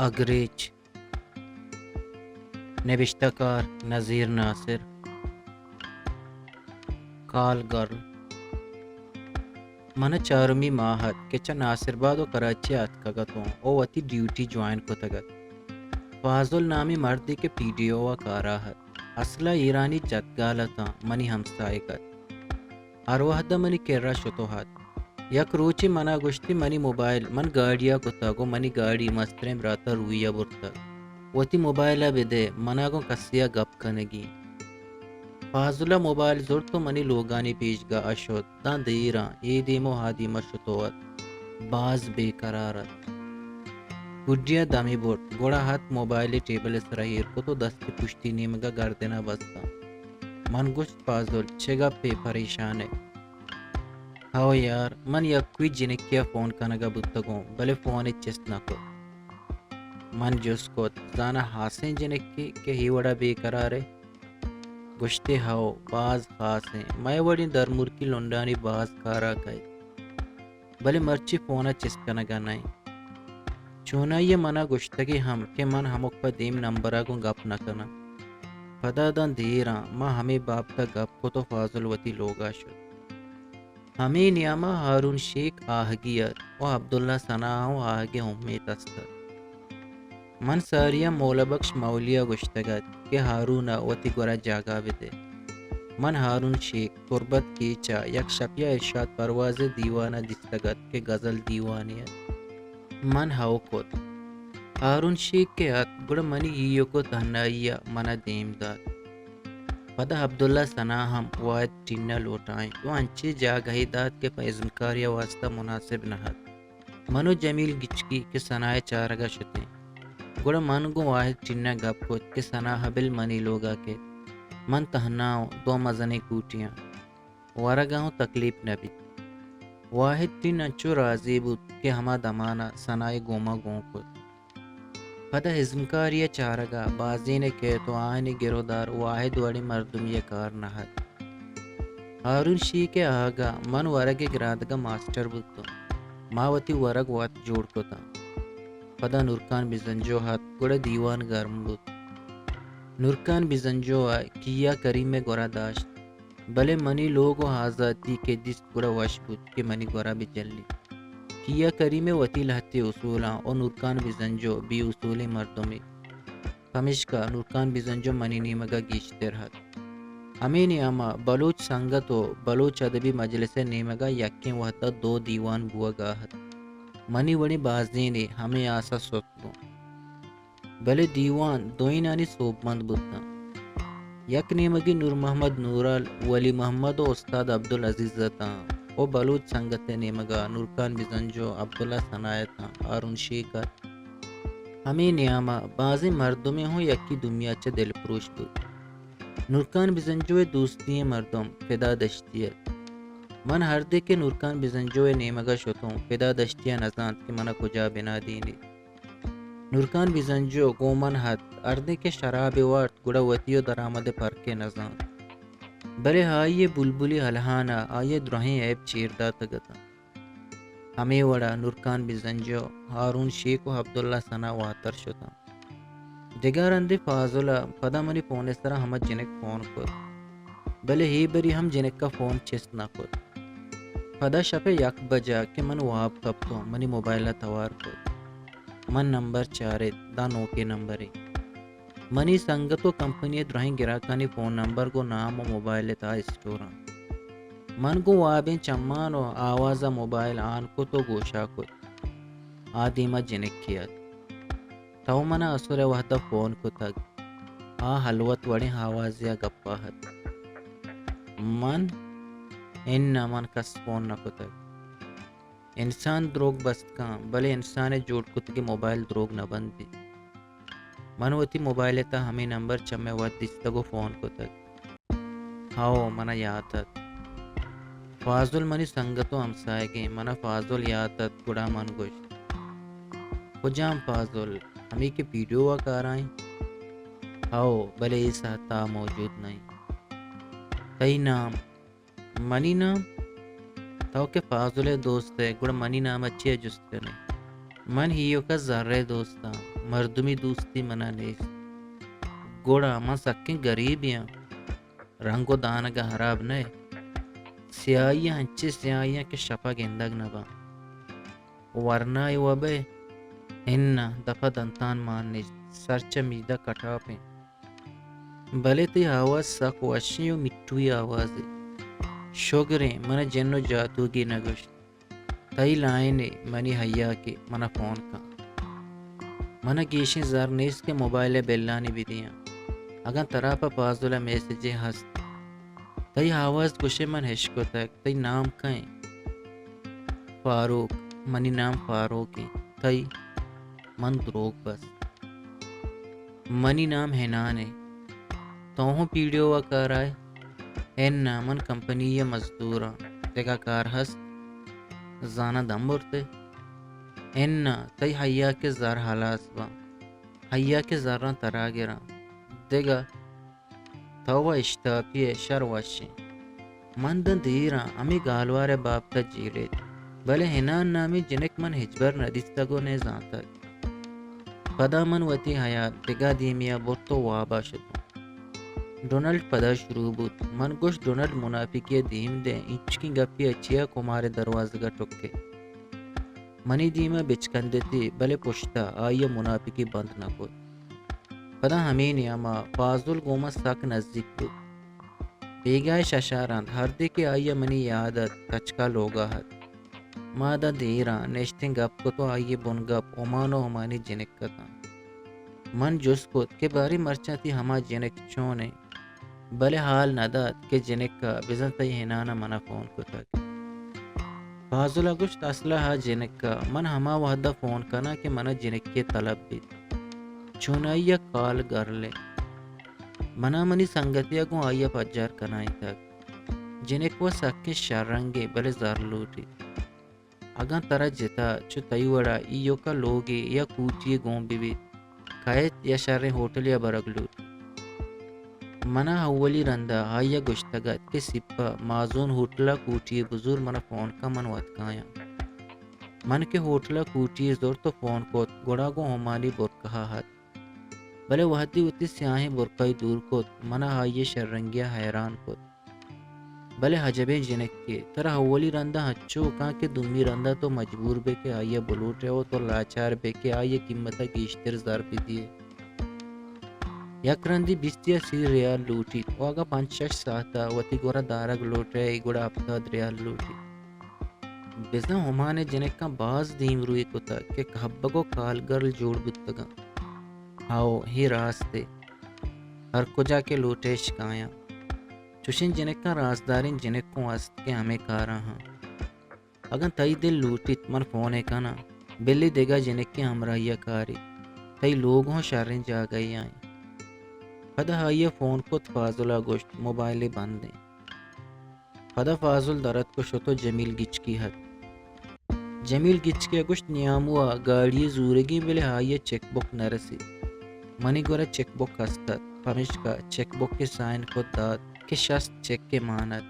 اگریچ، نبشتہ کار نذیر ناصر، کال گرل۔ من ءَ چارمی ماہ ات کہ چہ ناصر آباد ءُ کراچی ءَ اتکگ اتوں ءُ وتی ڈیوٹی جوائن کتگ ات۔ فاضل نامیں مردے کہ پی ڈی او ءَ کار ءَ ات، اصل ءَ ایرانی جتگال اتاں، منی ہمساہگ ات۔ ہر وہد ءَ منی کرا شت ءُ ہات۔ یک روچے منا گوشتی، منی موبائل من گاڑی ءَ کتگ ءُ منی گاڑی مستریں برات ءَ روئی ءَ برتگ۔ وتی موبائل ءَ بدئے، منا گوں کسے ءَ گپ کنگی۔ فاضل ءَ موبائل زرت ءُ منی لوگانی پیشگاہ ءَ شت۔ داں دیراں اے دیم ءُ آ دیم ءَ شت ءُ ات۔ باز بے قرار ات۔ گڈی ءَ دمے برت، گڑا ہت موبائل ءِ ٹیبل ءِ سرا ایر کت ءُ دست پشتی نیمگ ءَ گردن ءَ بستاں۔ من گوشت، فاضل، چے گپے، پریشان ئے؟ ہو یار، من یکوئی جنکے ءَ فون کنگ ءَ بوتگوں، بلے فون ئے چست نہ کت۔ من جست کت، زاناں ہاسیں جنکے کہ اے وڑا بے قرار ئے؟ گوشتے، ہو، باز خاصیں۔ مئے وڑیں درملکی لنڈانی باز کار ءَ کئیت، بلے مرچی فون ءَ چست کنگ ءَ نہ انت۔ چونائی ءَ منا گوشتگی ہم کہ من ہمک پہ دیم نمبر ءَ گوں گپ نہ کناں۔ پدا داں دیراں ما ہمے بابت ءَ گپ کت ءُ فاضل وتی لوگ ءَ شت۔ ہمے نیام ءَ ہارون شیخ آہگی ات ءُ عبداللہ ثنا ءَ اوں آہگ ءِ امیت است ات۔ من ساری ءَ مولا بخش مولی ءَ گوشتگ ات کہ ہارون ءَ وتی گورا جاگہ بدئے۔ من ہارون شیخ تربت کیچ ءَ یک شپے ءَ ارشاد پرواز ءِ دیوان ءَ دیستگ ات کہ غزل دیوانے ات۔ من ہئو کت۔ ہارون شیخ کہ ات، گڑا منی ایوک ءُ تہنائی ءَ من ءَ دیم دات۔ پدا عبداللہ ثنا ہم واحد ٹین ءَ لوٹائینت ءُ انچیں جاگہے دات کہ پہ ازمکاری ءِ واستہ مناسب نہ ات۔ من ءُ جمیل گچکی کہ ثنا ءِ چارگ ءَ شتیں، گڑا من گوں واحد ٹین ءَ گپ کت کہ ثنا ءَ بل منی لوگ ءَ کیت۔ من تہنا اوں، دو مزنیں کوٹیاں۔ ورگ ءَ اوں تکلیپ نہ بیت۔ واحد ٹین انچو رازی بوت کہ ہما دمان ءَ ثنا ءِ گوما گون کت۔ پدا ازمکاری ءِ چارگ ءَ بازینے کیت ءُ آیانی گرودار واحد وڑیں مردمے ءِ کار نہ ات۔ ہارون شیخ ءِ آہگ ءَ من ورگ ءِ گرادگ ءَ ماسٹر بوتوں۔ ما وتی ورگ وت جوڑ کتاں۔ پدا نورکان بزنجو ات، گڑا دیوان گرم بوت۔ نورکان بزنجو ءَ کیا کریم ءِ گورا داشت۔ بلے منی لوگ ءُ آزاتی کہ دیست گڑا وش بوت کہ منی گورا بہ چلیت۔ کیا کریم ءِ وتی لہتے اصولاں ءُ نورکان بزنجو بے اصولیں مردمے، پمیشکا نورکان بزنجو منی نیمگ ءَ گیشتر ات۔ ہمے نیام ءَ بلوچ سنگت ءُ بلوچ ادبی مجلس ءِ نیمگ ءَ یکیں وہد ءَ دو دیوان بوگ ءَ ات۔ منی وڑیں بازینے ہمے آس ءَ ستک گوں۔ بلے دیوان دوئینانی سوبمند بوتاں۔ یک نیمگی نور محمد نورل، ولی محمد ءُ استاد عبدالعزیز اتاں ءُ بلوچ سنگت ءِ نیمگ ءَ نورکان بزنجو، عبداللہ ثنا اتاں، ہارون شیخ ات۔ ہمے نیام ءَ بازیں مردمے ہوں یکے دومی ءَ چہ دلپروش بوت۔ نورکان بزنجو ءِ دوستی ئیں مردم فدا دشتی ات۔ من ہردے کہ نورکان بزنجو ءِ نیمگ ءَ شتوں، فدا دشتی ءَ نزانت کہ من ءَ کجا بنا دینیت۔ نورکان بزنجو گوں من ات، ہردیں کہ شرابے وارت، گڑا وتی ءُ درآمد ءِ پرک ءَ نزانت۔ بلے آئی ءِ بلبلی الہان ءَ آئی ءِ درہیں عیب چیر داتگ اتاں۔ ہمے وڑ ءَ نورکان بزنجو، ہارون شیخ ءُ عبداللہ ثنا واتر شتاں۔ دگہ رندے فاضل ءَ پدا منی فون ءِ سرا ہما جنک فون کت، بلے اے بری ہم جنک ءَ فون چست نہ کت۔ پدا شپ ءِ یک بج ءَ کہ من واب کپتوں، منی موبائل ءَ توار کت۔ من نمبر چارت، داں نوکیں نمبرے۔ منی سنگت ءُ کمپنی ءِ درہیں گراکانی فون نمبر گوں نام ءُ موبائل ءِ تہا اسٹور اَنت۔ من گوں وابیں چمان ءُ آواز ءَ موبائل آن کت ءُ گوش ءَ کت۔ آ دیم ءَ جنکے ات۔ تو من ءَ اسر ءِ وھد ءَ فون کتگ۔ آ ھلوت وڑیں آوازے ءَ گپ ءَ اَت۔ من؟ اناں، من کس فون نہ کتگ۔ انسان دروگ بست کن، بلے انسان ءِ جوڑ کتگیں موبائل دروگ نہ بندیت۔ من وتی موبائل ءِ تہ ءَ ھمے نمبر چہ مئے وت دیستگ ءُ فون کتگ۔ ھئو، من ءَ یات اَت۔ فاضل منی سنگت ءُ ھمساھگے۔ من ءَ فاضل یات اَت، گڑا من گوشت، کجام فاضل؟ ھمے کہ پی ڈی او ءَ کار ءَ اِنت؟ ھئو، بلے اے ساھت ءَ آ موجود نہ اِنت۔ تئی نام؟ منی نام؟ تو کہ فاضل ءِ دوست ئے، گڑا منی نام ءَ چیا جست کن ئے؟ من ایوک ءَ زر ءِ دوست آں۔ مردمی دوستی منا نیست۔ گڑا من سکیں گریبے آں۔ رنگ و دانگ ء ہراب نئے۔ سیاہی ء انچیں سیاہی آں کہ شپ ء گندگ نہ باں۔ ورنا ء وبئے؟ اناں، دپ ء دنتان مان نیست، سر چہ مید ء کٹاپ انت۔ بلے تئی آواز سک وشیں و مٹوئی آوازے۔ شگریں، من ء جن و جاتوگی نہ گوشت۔ تئی لائنے منی حیاکے، من ء فون کن۔ من ء گیشیں زر نیست کہ موبائل ء بلانی بدیاں۔ اگاں ترا پہ پازل ء میسجے ہست، تئی آواز گوشے من ہشکتگ۔ تئی نام کئے؟ فاروق۔ منی نام فاروق انت۔ تئی؟ من دروگ بست۔ منی نام ہنان انت۔ تو ہوں پیڈیو ء کار ء ئے؟ اناں، من کمپنی ء مزدور آں۔ دگہ کار ہست؟ زاناں دم برت ئے؟ اناں، تئی حیاک ء زر ہلاس باں۔ حیاک ء زراں ترا گراں۔ دگہ؟ تو و اشتاپی ئے، شر وشیں۔ من داں دیر آں، ہمے گالوار ء بابت ء جیڑیت، بلے ہنان نامیں جنک من ہچبر نہ دیستگ و نہ زانتگ۔ پدا من وتی حیال دگہ دیمے ء برت و واب ء شتوں۔ ڈونلڈ پدا شروع بوت۔ من گوشت، ڈونلڈ منافقی ء دیم دئے، اینچکیں گپے ء چیا کمار ء دروازگ ء ٹکے؟ منی دیم ء بچکندتی، بلے پشت ء آئی ء منافقی بند نہ کت۔ پدا ہمے نیام ء پازل گوں ما سک نزیک بوت۔ بیگاہ ء ششا رند، ہردے کہ آئی ء منی یاد ات، تچک ء لوگ ء ات۔ ما داں دیر آں نشتیں گپ کت و آئی ء بنگپ ہمان و ہمانی جنک اتاں۔ من جست کت کہ باریں مرچاں تئی ہما جنک چون انت؟ بلے حال نہ دات کہ جنک ء بزاں تئی ہنان ء من ء فون کتگ۔ فاضل ء گوشت، اسلہ ء جنک ء من ہما وہد ء فون کناں کہ من ء جنکے طلب بیت۔ چونائی ء کال گرل انت۔ من ء منی سنگتے ء گوں آئی ء پجار کنائینتگ۔ جنک و سکیں شررنگے، بلے زر لوٹیت۔ اگاں ترا جتا چو تئی وڑا ایوکا لوگے یا کوٹی گون بہ بیت، کئیت یا شریں ہوٹلے ء برگ لوٹ۔ منا اولی رندا آئی ء گوشتگ ات کہ سیپا مازون ہوٹل ء کوٹی بزور، منا فون کن، من وت کایاں۔ من کہ ہوٹل ء کوٹی زرت و فون کت، گڑا گوں ہمانی برکہ ء ات۔ بلے وہدے وتی سیاہیں برکائی دور کت، منا آئی ء شررنگی ء حیران کت۔ بلے عجبیں جنکے، ترا اولی رندا ہنچو کاں کہ دومی رندا تو مجبور بے کہ آئی ء بلوٹ ئے و تو لاچار بے کہ آئی ء قیمت ء گیشتر زر بدیے۔ یک رندی بیست یا سی ریال لوٹیت و اگاں پنچ شش ساعت ء وتی گورا دارگ لوٹ ئے، گڑا ہپتاد ریال لوٹیت۔ بزاں عمان ء جنکاں باز دیمروئی کتگ کہ کہبگ و کالگرل جوڑ بوتگاں۔ ہئو، اے راستے۔ ہر کجا کہ لوٹئے شکایاں۔ چوشیں جنکاں رازداریں جنک اوں است کہ ہمے کاراں ہاں۔ اگاں تئی دل لوٹیت من فون ء کناں، بلے دگہ جنکیں ہمراہی ء کاریت۔ تئی لوگ ہوں شریں جاگہے ء انت۔ پدا آئی ء فون کت، فاضل ء گوشت، موبائلے بند انت۔ پدا فاضل در اتک و شت و جمیل گچکی ات۔ جمیل گچکی ء گوشت، نیامو ء گاڑی ء زورگی، بلے آئی ء چیک بک نہ رسیت۔ منی گورا چیک بک است ات، پمیشکا چیک بک ء سائن کت دات کہ شست چیک ء مان ات۔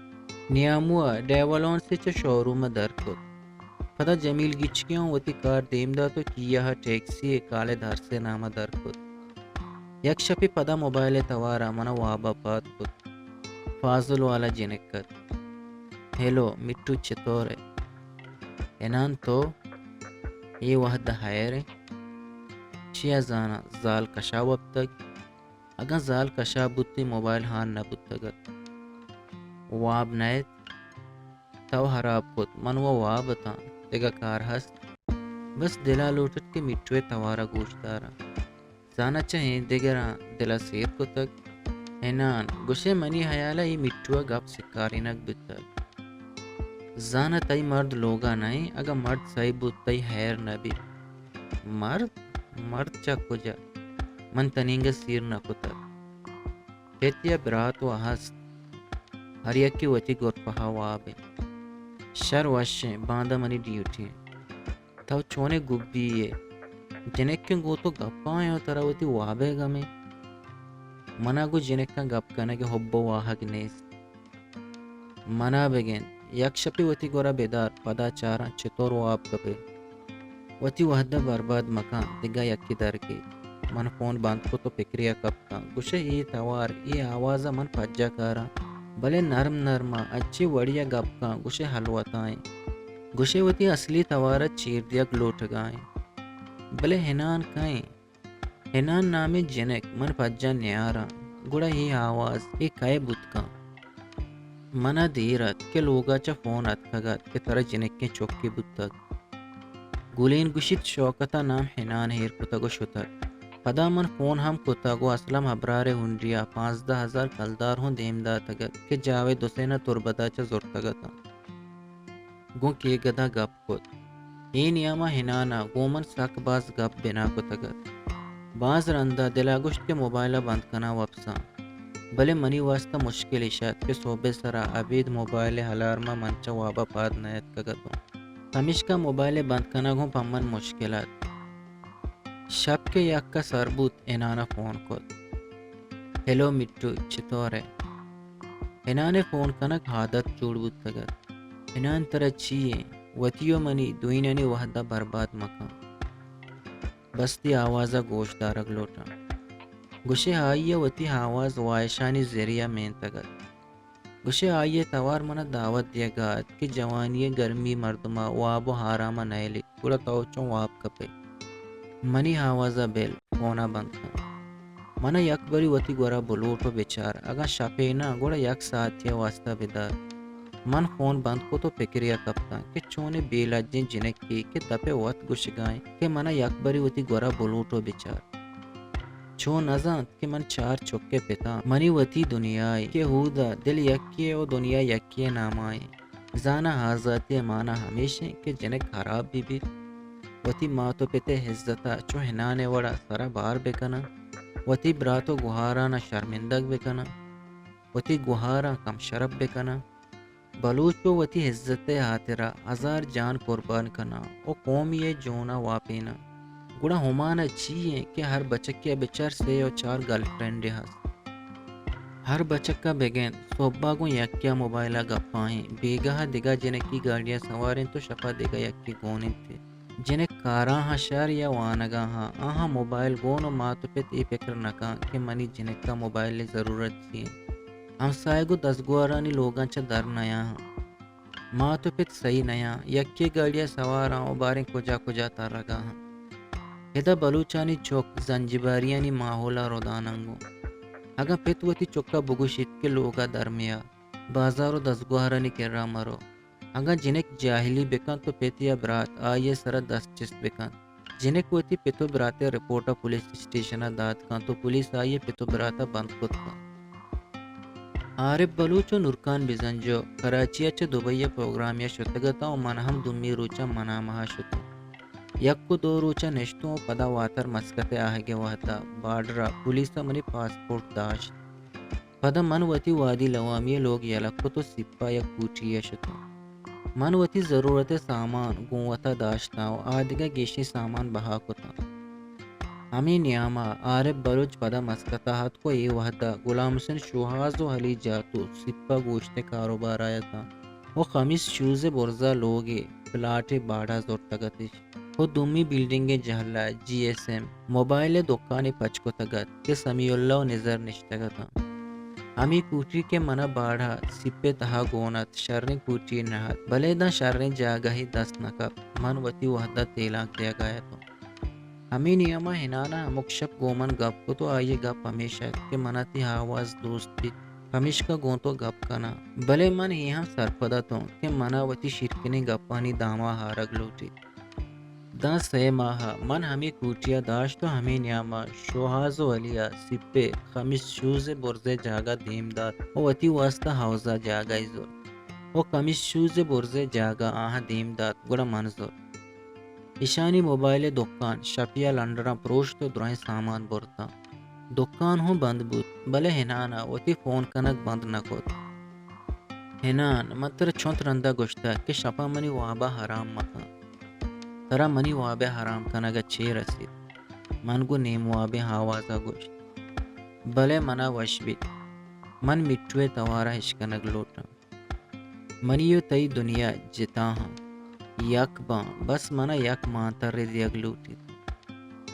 نیامو ء ڈیولانس ء چہ شوروم ء در کت۔ پدا جمیل گچکی ء وتی کار دیم دات و کیہ ء ٹیکسی ء کالد ہرس ء نام ء در کت۔ یک شپے پدا موبائل ء توار ء من ء واب ء پاد کت۔ فاضل والا جنک ات۔ ہیلو مٹو، چطور ئے؟ انان تو اے وہد ء ہیر ئے؟ چیا زاناں زال کشا وپتگ؟ اگاں زال کشا بوتیں موبائل ہان نہ بوتگ ات۔ واب نہ ات؟ تو ہراب کت، من و واب اتاں، دگہ کار ہست؟ بس دل ء لوٹت کہ مٹو ء توار ء گوش داراں۔ زاناں چہ اے دگراں دل ء سیر کتگ۔ ہنان، گوشئے منی ہیال ء اے مٹو ء گپ سکارینگ بوتگ۔ زاناں تئی مرد لوگ ء نہ انت، اگاں مرد سہی بوت تئی ہیر نہ بیت۔ مرد؟ مرد چہ کجا؟ من تنینگ ء سیر نہ کتگ۔ پت یا برات و ہست، ہر یکے وتی گرپہ ء واب انت۔ شر وش انت، باندا منی ڈیوٹی انت۔ تو چونیں گبی یے؟ جنکیں گوں تو گپ ء آیاں، ترا وتی واب ء گم انت۔ منا گوں جنکاں گپ کنگ ء حب ء واہگ نیست۔ منا بگند، یک شپے وتی گورا بدار، پدا چاراں چطور واب کپے۔ وتی وھد ءَ برباد مکن، دگہ یکے درکیت۔ من فون بند کت ءُ پکرے ءَ کپتاں۔ گوشئے اے توار، اے آواز ءَ من پجا کاراں، بلے نرم نرم ءَ انچیں وڑے ءَ گپ کن، گوشئے ھلوتا ایں۔ گوشئے وتی اصلی توار ءَ چیر دیگ لوٹگا ایں۔ بلے ھنان کئے ایں؟ ھنان نامیں جنک من پجا نیاراں، گڑا اے آواز، اے کئے بوت کنت؟ من ءَ دیر ات کہ لوگ ءَ چہ فون اتکگ ات کہ ترا جنکیں چکے بوتگ۔ گلین گوشیت، شوکت ءَ نام ھنان ایر کتگ ءُ شتگ۔ پدا من فون ھم کتگ ءُ اسلم ابرار ءِ ھنڈی ءَ پانزدہ ھزار کلدار ھوں دیم داتگ ات کہ جاوید حسین ءَ تربت ءَ چہ زرتگ اتاں۔ گوں کیگد ءَ گپ کت۔ اے نیام ءَ ھنان ءَ گوں من سک باز گپ بنا کتگ ات۔ باز رند ءَ دل ءَ گوشت کہ موبائل ءَ بند کناں وپساں۔ بلے منی واستہ مشکل ایش ات کہ سہب ءِ سر ءَ ابید موبائل ءِ الارم ءَ من چہ واب ءَ پاد نیاتکگ اتوں۔ پمیشکا موبائل ءِ بند کنگ ھوں پہ من مشکل ات۔ شپ کہ یک ءَ سر بوت، ھنان ءَ فون کت۔ ھیلو مٹو، چطور ئے؟ ھنان ءِ فون کنگ عادت جوڑ بوتگ ات۔ ھنان، ترا چی ایں؟ وتی ءُ منی دوئینانی وھد ءَ برباد مکن۔ بس تئی آواز ءَ گوش دارگ لوٹاں۔ گوشئے آئی ءَ وتی آواز واھشانی زریعہ مینتگ ات۔ گوشئے آئی ءِ توار من ءَ دعوت دیگ ءَ ات کہ جوانی ءِ گرمی مردم ءَ واب ءُ آرام ءَ نئیلیت، گڑا تو چوں واب کپ ئے؟ منی آواز ءَ بل، فون ءَ بند کن۔ من ءَ یکبرے وتی گور ءَ بلوٹ ءُ بچار، اگاں شپے نہ، گڑا یک ساعتے ءِ واستہ بدار۔ من فون بند کت ءُ پکرے ءَ کپتاں کہ چونیں بے لجیں جنکے کہ دپ ءَ وت گوشگا ایں کہ من ءَ یکبرے وتی گور ءَ بلوٹ ءُ بچار۔ چو نہ زانت کہ من چار چک ءِ پت آں۔ منی وتی دنیائے کہ اودا دل یکے ءُ دنیا یکے ءِ نام ءَ ایں۔ زاناں آزاتی ءِ مانا ھمیش ایں کہ جنک ھراب بہ بیت، وتی مات ءُ پت ءِ عزت ءَ چو ھنان ءِ وڑ ءَ سر ءَ بار بہ کناں، وتی برات ءُ گھاراں شرمندگ بہ کناں، وتی گھاراں کم شرپ بہ کناں۔ بلوچ ءُ وتی عزت ءِ ھاترا ھزار جان قربان کناں ءُ قومی ءِ جون ءَ واپیناں۔ گڑا ھما نہ چی ایں کہ ھر بچکے ءَ بچار سے ءُ چار گرل فرینڈے ھست۔ ھر بچک ءَ بگند، سھب ءَ گوں یکے ءَ موبائل ءَ گپ ءَ ایں، بیگاہ ءَ دگہ جنکے گاڑی ءَ سوار اِنت ءُ شپ ءَ دگہ یکے گون اِنت۔ جنک کاراں ھاں شر یا وانگا ھاں، آھاں موبائل گون ءُ مات ءُ پت اے پکر نہ کن کہ منی جنک ءَ موبائل ءِ ضرورت چی اِنت۔ ھمساھگ ءُ دزگوھارانی لوگاں چہ در نیاھاں۔ مات ءُ پت سھی نیاں، یکے گاڑی ءَ سوار آں ءُ باریں کجا کجا ترگا آں۔ ادا بلوچانی چک زنجباریانی ماحول ءَ ردان اَنت گوں۔ اگاں پت وتی چک ءَ بگوشیت کہ لوگ ءَ در میا، بازار ءُ دزگوھارانی کرا مرو، اگاں جنک جاھلی بکنت ءُ پت یا برات آئی ءِ سرا دست چست بکنت، جنک وتی پت ءُ برات ءِ رپورٹ ءَ پولیس اسٹیشن ءَ دات کنت ءُ پولیس آئی ءِ پت ءُ برات ءَ بند کت کنت۔ عارف بلوچ ءُ نورخان بزنجو کراچی ءَ چہ دبئی ءَ پروگرامے ءَ شتگ اتاں ءُ من ھم دومی روچ ءَ منامہ ءَ شتوں۔ یک ءُ دو روچ ءَ نشتوں ءُ پدا واتر مسقط ءِ آھگ ءِ وھد ءَ بارڈر ءَ پولیس ءَ منی پاسپورٹ داشت۔ پدا من وتی وادی لوامی ءِ لوگ یلہ کت ءُ سیپ ءَ یک کوٹی ءَ شتوں۔ من وتی ضرورت ءِ سامان گوں وت ءَ داشتاں ءُ آ دگہ گیشیں سامان بہا کتاں۔ ھمے نیام ءَ عارف بلوچ پدا مسقط ءَ اتک ءُ اے وھد ءَ غلام حسین شوھاز ءُ علی جاتو سیپ ءَ گوشت ءِ کاروبار ءَ اتاں ءُ خمیس شوز ءِ برز ءَ لوگے پلاٹے باڑہ ءَ زرتگ اتش۔ ءُ دومی بلڈنگ ءِ جہل ءَ جی ایس ایم موبائل ءِ دکانے پچ کتگ ات کہ سمیع اللہ ءُ نزر نشتگ اتاں۔ ہمے کوٹی کہ من ءَ باڑہ ءَ سیپ ءِ تہا گون ات، شریں کوٹی نہ ات، بلے داں شریں جاگہے دست نہ کپت، من وتی وہد ءَ تیلانک دیگ ءَ اتوں۔ ہمے نیام ءَ ہنان ءَ ہمک شپ گوں من گپ کت ءُ آئی ءِ گپ ہمیش ات کہ من ءَ تئی آواز دوست بیت، پمیشکا گوں تو گپ کناں۔ بلے من اے ہم سرپد اتوں کہ من ءَ وتی شیرکنیں گپانی دام ءَ آرگ لوٹیت۔ داں سئے ماہ ءَ من ہمے کوٹی ءَ داشت ءُ ہمے نیام ءَ شوہاز ءُ علی ءَ سیپ ءِ کمیس شوز ءِ برز ءِ جاگہ دیم دات ءُ وتی واستا ہاؤز ءَ جاگہے زرت ءُ کمیس شوز ءِ برز ءِ جاگہ آہاں دیم دات، گڑا من زرت۔ ایشانی موبائل ءِ دکان شپی ءَ لنڈراں پروشت ءُ درہیں سامان برتاں۔ دکان ہوں بند بوت، بلے ہنان ءَ وتی فون کنگ بند نہ کت۔ ہنان، من ترا چنت رند ءَ گوشتگ کہ شپ ءَ منی واب ءَ حرام مکن۔ ترا منی واب ءِ حرام کنگ ءَ چے رسیت؟ من گوں نیم وابیں آواز ءَ گوشت۔ بلے من ءَ وش بیت۔ من مٹو ءِ توار ءَ اشکنگ لوٹاں۔ منی ءُ تئی دنیا جتا ہاں۔ یک باں، بس منا یک مانترے دیگ لوٹیت۔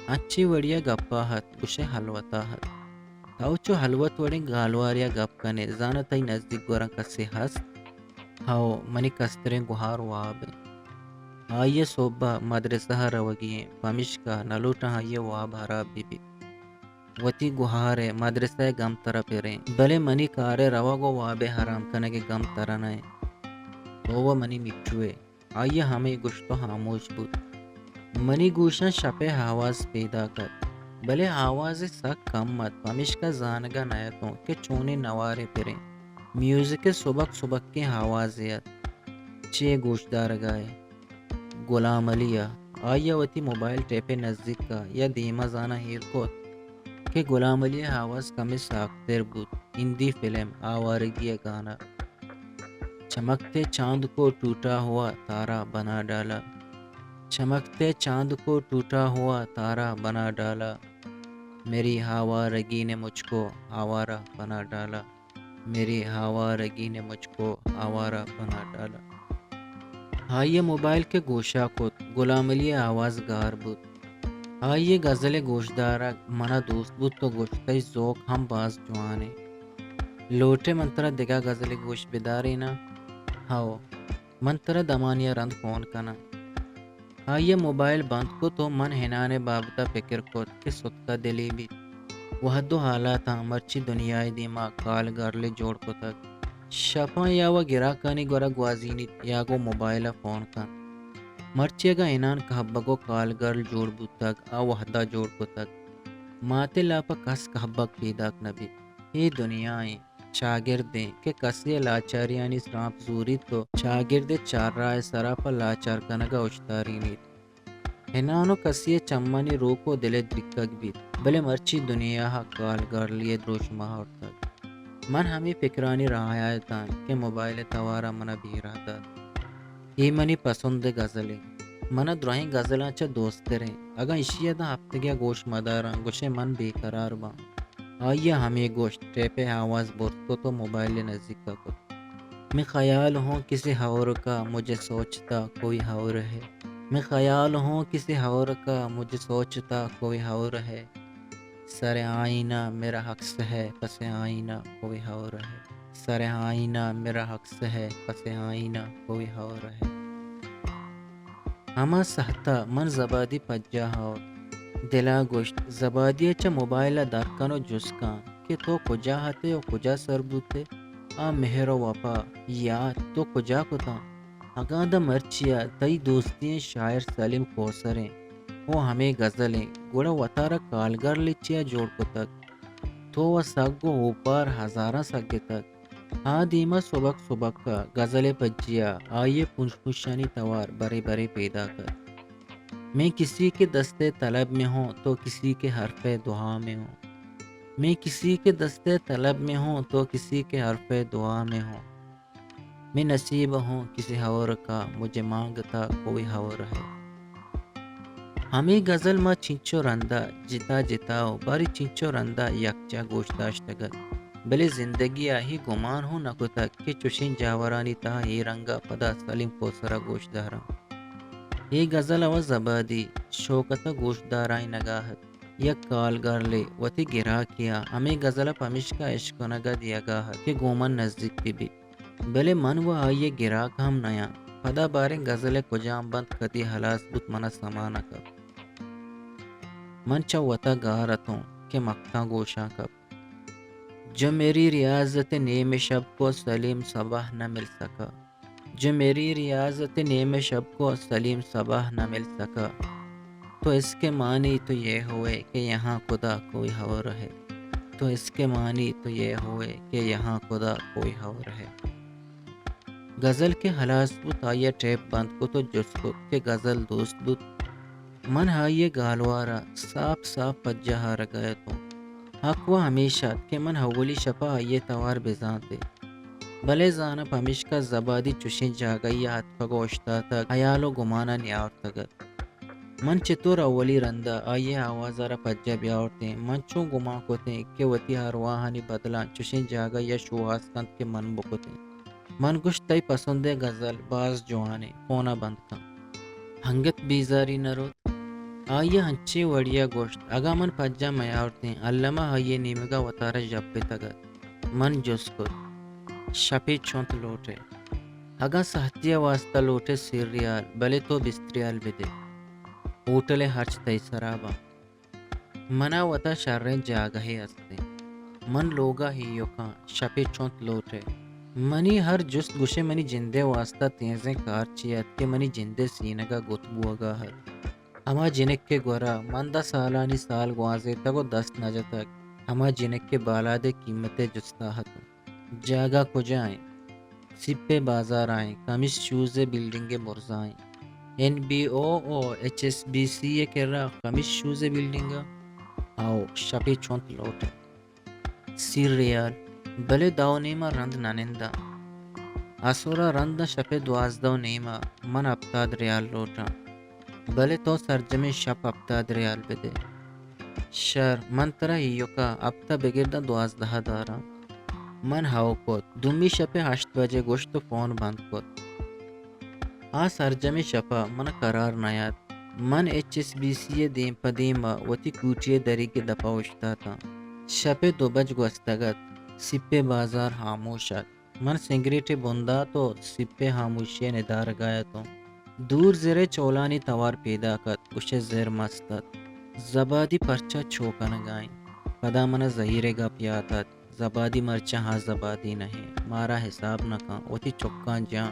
انچیں وڑیا گپا ات، گوشئے ہلوتا ات۔ تو چو ہلوت وڑیں گالواریا گپ کنئے، زاناں تئی نزیک گورا کسے ہست؟ ہئو، منی کستریں گہار واب انت۔ آئیء سہبا مدرسہا روگی انت، پمیشکا نلوٹاں آئیء واب ہراب بہ بیت۔ وتی گہارئے مدرسہء گم ترا پریں، بلے منی کارئے روگ و وابئے ہرام کنگئے گم ترا نہ انت۔ تو و منی مٹھوئے۔ آئیء ہمے گوشت و ہاموش بوت۔ منی گوشاں شپئے آواز پیداک ات، بلے آوازے سک کم ات، پمیشکا زانگا نہ اتوں کہ چونیں نوارے پریں۔ میوزکئے سبک سبکیں آوازے ات۔ چے گوشدارگائے؟ غلام علی ء۔ آئی ء وتی موبائل ٹیپ ء نزیک ء یا دیم ء زاناں ایر کت کہ غلام علی ء آواز کمے ساکتر بوت۔ ہندی فلم آوارگی ء گانا۔ چمکتے چاند کو ٹوٹا ہوا تارا بنا ڈالا، چمکتے چاند کو ٹوٹا ہوا تارا بنا ڈالا، میری آوارگی نے مجھ کو آوارہ بنا ڈالا۔ میری آوارگی نے مجھ کو آوارہ بنا ڈالا۔ آئی ء موبائل کہ گوشا کت، غلام علی ء آواز گار بوت۔ آئی ء غزل ء گوشدارگ منا دوست بوت و گوشت، تئی ذوق ہم باز جوان انت۔ لوٹے من ترا دگہ غزلے گوش بداریناں؟ ہئو، من ترا دمانیا رند فون کناں۔ آئی ء موبائل بند کت و من ہنان ء بابت ء پکر کت کہ ستکہ دلے بیت۔ وہد و حالاتاں مرچی دنیا ء دیما کال گرلے جوڑ کتگ۔ شپاں یا و گراکانی گورا گوازینیت یا گوں موبائل ء فون کنت۔ مرچی اگاں ہنان کہبگ و کال گرل جوڑ بوتگ، آ وہدا جوڑ کتگ۔ مات ء لاپ ء کس کہبگ پیداک نہ بیت۔ اے دنیا انت۔ چاگردیں کہ کسے ء لاچاریانی سرانپ زوریت و چاگرد ء چارراہ ء سرا پہ لاچار کنگ ء اوشتارینیت۔ ہنان و کسے ء چمانی روک و دل ء دریکگ بیت، بلے مرچی دنیا ء کالگارلی ء دروشم آورتگ۔ من ہمے پکرانی راہ ء اتاں کہ موبائل ء توار ء من ء بیرہ دات۔ اے منی پسند ء غزل انت۔ من ء درہیں غزلاں چہ دوستتر انت۔ اگاں ایشی ء داں ہپتگے ء گوش مداراں، گوشئے من بے قرار باں۔ آئی ء ہمے گوشت، ٹیپ ء آواز برز کت و موبائل ء نزیک ء کت۔ میں خیال ہوں کسی اور کا، مجھے سوچتا کوئی اور ہے۔ میں خیال ہوں کسی اور کا، مجھے سوچتا کوئی اور ہے۔ سر آئینہ میرا عکس ہے، پس آئینہ کوئی اور ہے۔ سر آئینہ میرا عکس ہے، پس آئینہ کوئی اور ہے۔ ہما سہتا من زبادی پجاہ آورت۔ دلا گوشت، زبادی ء چہ موبائل ء در کن و جست کن کہ تو کجا اتئے و کجا سر بوتئے؟ آ مہر و وپا یات تو کجا کتاں؟ اگاں داں مرچی ء تئی دوستی ئیں شاعر سلیم کوسر انت و ہمے غزل انت، گڑا وتارا کالگرلے چیا جوڑ کتگ؟ تو و سگ و اوپار ہزاراں سگتگ۔ آ دیما سبک سبک ء غزل ء پجیا آئی ء پنش پنشانی توار برے برے پیداک ات۔ میں کسی کے دست طلب میں ہوں تو کسی کے حرف دعا میں ہوں۔ میں کسی کے دست طلب میں ہوں تو کسی کے حرف دعا میں ہوں۔ میں نصیب ہوں کسی اور کا، مجھے مانگتا کوئی اور ہے۔ ہمے غزل ما چنچو رندا جتا جتا و باریں چنچو رندا یکجا گوش داشتگ ات، بلے زندگی ء اے گمان ہوں نہ کتگ کہ چشیں جاورانی تہا اے رنگا پدا سلیم کوسرا گوش داراں۔ اے غزل ء و زبادی شوکت ء گوش دارائینگا ات۔ یک کالگرلے وتی گراکے ء ہمے غزل ء پمیشکا اشکنگ ء دیگا ات کہ گوں من نزیک بہ بیت۔ بلے من و آئی ء گراک ہم نیاں۔ پدا باریں غزل ء کجام بند کدی ہلاس بوت، من ء سما نہ کپت۔ من چہ وتا گار اتوں کہ مکتاں گوشاں کپت۔ جو میری ریاضت نیم شب کو سلیم صباح نہ مل سکا۔ جو میری ریاضت نیم شب کو سلیم صباح نہ مل سکا۔ تو اس کے معنی تو یہ ہوئے کہ یہاں خدا کوئی اور ہے۔ تو اس کے معنی تو یہ ہوئے کہ یہاں خدا کوئی اور ہے۔ غزل کہ ہلاس بوت، آئی ء ٹیپ بند کت و جست کت کہ غزل دوست بوت۔ من آئی ء گالوار ء ساپ ساپ پجہ آرگ ء اتوں۔ حق و ہمیش ات کہ من اولی شپ ء آئی ء توار بزانت ات۔ بلے زاناں پمیشکا زبادی چشیں جاگہے ء اتکگ و اوشتاتگ، ہیال و گمان ء نیاورتگ ات۔ من چتور اولی رند ء آئی ء آواز ء را پجہ بیاورتیں؟ من چون گمان کتیں کہ وتی ارواہانی بدلاں چشیں جاگہے ء شوہاز کنت کہ من بکتیں؟ من گوشت، تئی پسندیں غزل باز جوانیں، فون ء بند کن۔ انگت بیزاری نہ روت۔ آئی ءَ انچیں وڑے ءَ گوشت، اگاں من پجاہ میاورتیں، الم ءَ آئی ءِ نیمگ ءَ وتارا ژپتگ ات۔ من جست کت، شپے چنت لوٹ ئے؟ اگاں ساھتے ءِ واستہ لوٹ ئے سی ریال، بلے تو بیست ریال بدے۔ ہوٹل ءِ ہرچ تئی سرا باں۔ من ءَ وت ءَ شریں جاگہے است انت۔ من لوگ ءَ ایوک آں، شپے چنت لوٹ ئے؟ منی ہر جست گوش ئے منی جند ءِ واستہ تیزیں کار چے ات کہ منی جند ءِ سینگ ءَ گت بوگ ءَ ات۔ ہما جنک ءِ گور ءَ من داں سالانی سال گوازینتگ ءُ دست نہ جتگ۔ ہما جنک کہ بالاد ءِ قیمت ءِ جست ءَ اتوں۔ جاگہ کجا انت؟ سیپ ءِ بازار ءَ انت، کمیس شوز ءِ بلڈنگ ءِ برز ءَ انت۔ این بی او ءُ ایچ ایس بی سی ءِ کرا کمیس شوز ءِ بلڈنگ ءَ؟ ہئو، شپے چنت لوٹ ئے؟ سی ریال، بلے دو ءُ نیم ءَ رند نہ ننداں۔ اسر ءَ رند ءَ شپ ءِ دوازدہ ءُ نیم ءَ، من ہپتاد ریال لوٹاں۔ بلے تو سرجمیں شپ ہپتاد ریال بدے۔ شر، من ترا ایوک ءَ ہپت ءَ بگر داں دوازدہ ءَ داراں۔ من ہئو کت۔ دومی شپ ءِ ہشت بجہ گوشت ءُ فون بند کت۔ آ سرجمیں شپ ءَ من ءَ کرار نیات۔ من ایچ ایس بی سی ءِ دیم پہ دیم ءَ وتی کوٹی ءِ دریگ ءِ دپ ءَ اوشتاتاں۔ شپ ءِ دو بج گوستگ ات۔ سیپ ءِ بازار ہاموش ات۔ من سگریٹے بن دات ءُ سیپ ءِ ہاموشی ءَ ندارگ ءَ اتوں۔ دور زر ءِ چولانی توار پیداک ات، گوش ئے زر مست ات۔ زبادی پرچا چو کنگ ءَ انت؟ پدا من ءَ زہیر ءِ گپ یات ات، زبادی مرچاں ہا زبادی نہ انت، مارا حساب نہ کن، وتی چکاں جاں۔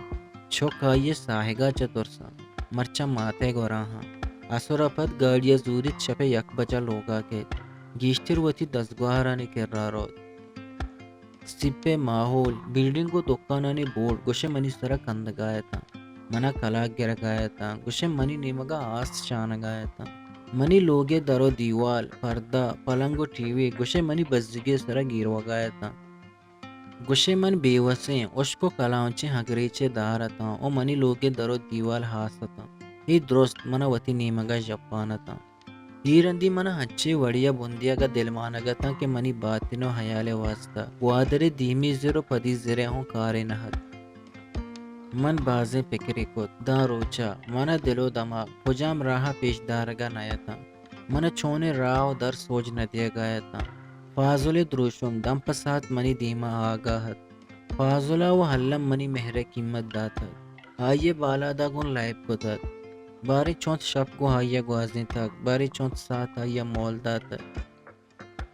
چک آئی ءِ ساہگ ءَ چہ ترساں، مرچاں مات ءِ گور ءَ آں۔ اسر ءَ پد گاڑی ءَ زوریت، شپ ءِ یک بج ءَ لوگ ءَ کیت۔ گیشتر وتی دزگوہارانی کرا روت۔ سیپ ءِ ماحول، بلڈنگ ءُ دکانانی بورڈ گوش ئے منی سرا کندگ ءَ اتاں۔ من ءَ کلاگ گرگ ءَ اتاں۔ گوش ئے منی نیمگ ءَ آس شانگ ءَ اتاں۔ منی لوگ ءِ در ءُ دیوال، پردہ، پلنگ ءُ ٹی وی گوش ئے منی بزگی ءِ سرا گیروگ ءَ اتاں۔ گوش ئے من بے وسیں، ہشک ءُ کلانچیں ہگریچ ءِ دار اتاں ءُ منی لوگ ءِ در ءُ دیوال ہاس اتاں۔ اے درست من ءَ وتی نیمگ ءَ ژپان اتاں۔ اے رندی من ءَ انچیں وڑے ءَ بندیگ ءَ دلمانگ اتاں کہ منی باتن ءُ ہیال ءِ واستہ گوادر ءِ دیمی زر ءُ پدی زر ءِ ہوں کارے نہ ات۔ من بازیں پکرے کت۔ داں روچ ءَ من ءَ دل ءُ دماگ کجام راہ ءَ پیش دارگ ءَ نہ اتاں۔ من ءَ چونیں راہ ءُ در سوج نہ دیگ ءَ اتاں۔ فاضل ءِ دروشم دم پہ ساعت منی دیم ءَ آگ ءَ ات۔ فاضل ءَ وَ الم منی مہر ءِ قیمت داتگ۔ آئی ءَ بالاد ءَ گوں لیب کتگ۔ باریں چنت شپ گوں آئی ءَ گوازینتگ، باریں چنت ساعت آئی ءَ مول داتگ۔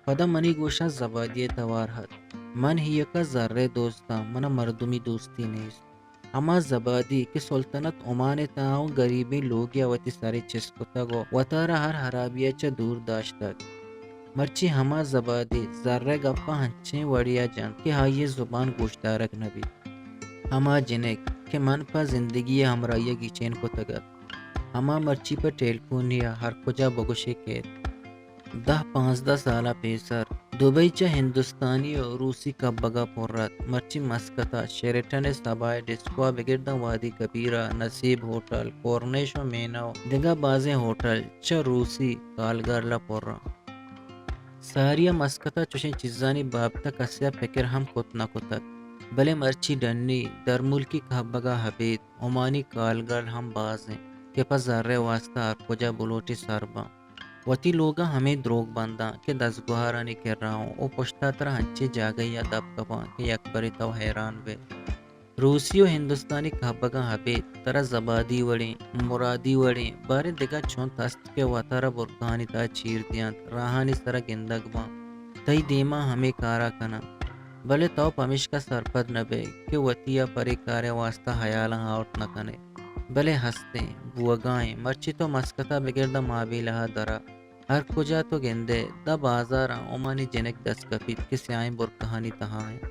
پدا منی گوشاں زبادی ءِ توار ات۔ من ایوک ءَ زر ءِ دوست آں، من ءَ مردمی دوستی نیست۔ ہما زبادی کہ سلطنت عمان ءِ تہا اوں گریبیں لوگے ءَ وتی سرے چست کتگ ءُ وتارا ہر ہرابی ءَ چہ دور داشتگ۔ مرچی ہما زبادی زر ءِ گپاں انچیں وڑے ءَ جنت کہ آئی ءِ زبان گوشدارگ نہ بیت۔ ہما جنک کہ من پہ زندگی ءِ ہمراہی ءَ گچین کتگ ات، ہما مرچی پہ ٹیلیفونی ءَ ہر کجا بگوش ئے کیت۔ دہ پانزدہ سال ءَ پیسر دبئی چہ ہندوستانی ءُ روسی کبگ ءَ پر ات، مرچی مسقط ءَ شیریٹن ءِ سبا ءِ ڈسکو ءَ بگر داں وادی کبیر ءَ، نصیب ہوٹل، کورنیش ءُ مینو، دگہ بازیں ہوٹل چہ روسی کالگرل ءَ پر انت۔ ساری ءَ مسقط ءَ چشیں چیزانی بابت ءَ کسے ءَ پکر ہم کت نہ کتگ، بلے مرچی ڈنی درملکی کبگ ءَ ابید عمانی کالگرل ہم باز انت کہ پہ زر ءِ واستہ ہر کجا بلوٹی سر باں۔ وتی لوگ ءَ ہمے دروگ بنداں کہ دزگوہارانی کرا اوں ءُ پشت ءَ ترا انچیں جاگہے ءَ دپ کپاں کہ یکبرے تو حیران بئے۔ روسی ءُ ہندوستانی کبگاں ابید ترا زبادی وڑیں، مرادی وڑیں، باریں دگہ چنت است کہ وتارا برکہانی تہا چیر دیانت، راہانی سرا گندگ باں، تئی دیما ہمے کارا کناں۔ بلے تو پمیشکا سرپد نہ بئے کہ وتی ءَ پرے کارے واستہ ہیالاں آورت نہ کنئے۔ بلے ہستیں، بوگا ایں، مرچی تو مسقطا بگر داں مابیلہا درا۔ ہر کجا تو گندئے، داں بازاراں عمانی جنک دست کپیت کہ سیاہیں برکہانی تہا انت۔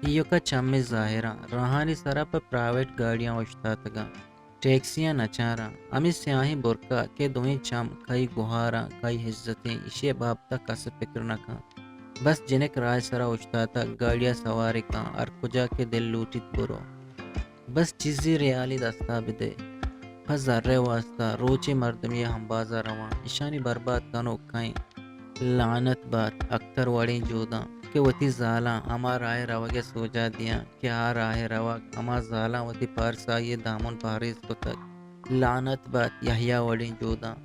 ایوکا چمے ظاہراں، راہانی سرا پہ پرائیویٹ گاڑیاں اوشتاتگاں۔ ٹیکسیاں نہ چاراں۔ ہمے سیاہیں برکہ کہ دوئیں چم کئی گہاراں، کئی عزتیں، ایشی ءِ بابت ءَ کس پکر نہ کنت۔ بس جنک راہ ءِ سرا اوشتاتگ، گاڑی ءَ سوارے کن، ہر کجا کہ دل لوٹیت برو۔ بس چیزے ریالے دستا بدئے۔ پہ زر ءِ واستہ روچے مردمے ءِ ہمبازا رواں، ایشانی برباد کنوک کئے انت؟ لعنت بات اکتر وڑیں جوداں کہ وتی زالاں ہما راہ ءِ روگ ءِ سوجا دیاں کہ آ راہ ءِ روگ ہما زالاں وتی پارسائی ءِ دامن پہریز کتگ۔ لعنت بات یحییٰ وڑیں جوداں